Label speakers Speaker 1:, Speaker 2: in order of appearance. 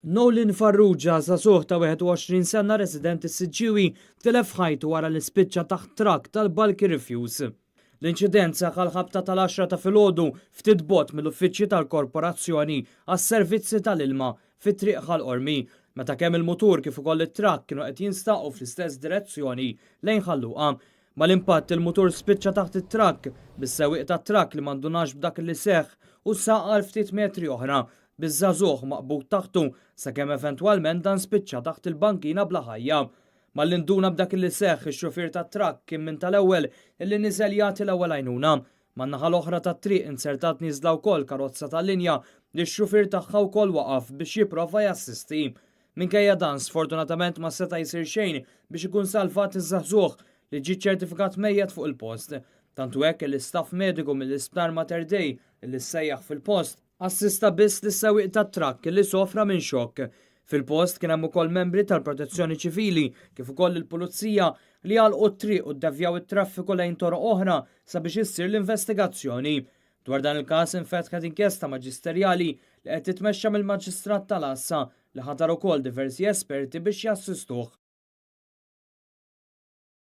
Speaker 1: Nolan Farrugia, żagħżugħ ta' 21 sena residenti s-Siġġiewi, tilef ħajtu wara li spiċċa taħt trakk tal-bulky refuse. L-inċident seħħ għall-ħabta tal-għaxra ta' filgħodu ftit bogħod mill-uffiċċji tal-Korporazzjoni għas-Servizzi tal-Ilma fi Triq Ħal Qormi, meta kemm il-mutur kif ukoll it-trakk kienu qed jinstaqu fl-istess direzzjoni lejn Ħal Luqa. Mal-impatt il-mutur spiċċa taħt it-trakk, bis-sewwieq tat-trakk li ma ndunax b'dak li seħħ u saq għal ftit metri oħra biż-żagħżugħ maqbud taħtu sakemm eventwalment dan spiċċa taħt il-bankina bla ħajja. Malli nduna b'dak li seħħ, ix-xufier tat-trakk kien minn tal-ewwel illi niżel jagħti l-ewwel għajnuna. Man-naħa l-oħra tat-triq inzertat nieżla wkoll karozza tal-linja li x-xufier tagħha wkoll waqaf biex jipprova jassisti. Minkejja dan, sfortunatament ma seta' jsir xejn biex ikun salvat iż-żagħżugħ li ġie ċċertifikat mejjet fuq il-post. Tant hu hekk li staff mediku mill-Isptar Mater Dei li ssejjaħ fil-post assista biss lis-sewwieq tat-trakk li sofra minn xokk. Fil-post kien hemm ukoll membri tal-Protezzjoni Ċivili kif ukoll il-Pulizija li għalqu t-triq u ddevjaw it-traffiku lejn toroq oħra sabiex issir l-investigazzjoni. Dwar dan il-każ infetħet inkjesta maġisterjali li qed titmexxa mill-Maġistrat tal-Għassa li ħatar ukoll diversi esperti biex jassistuh.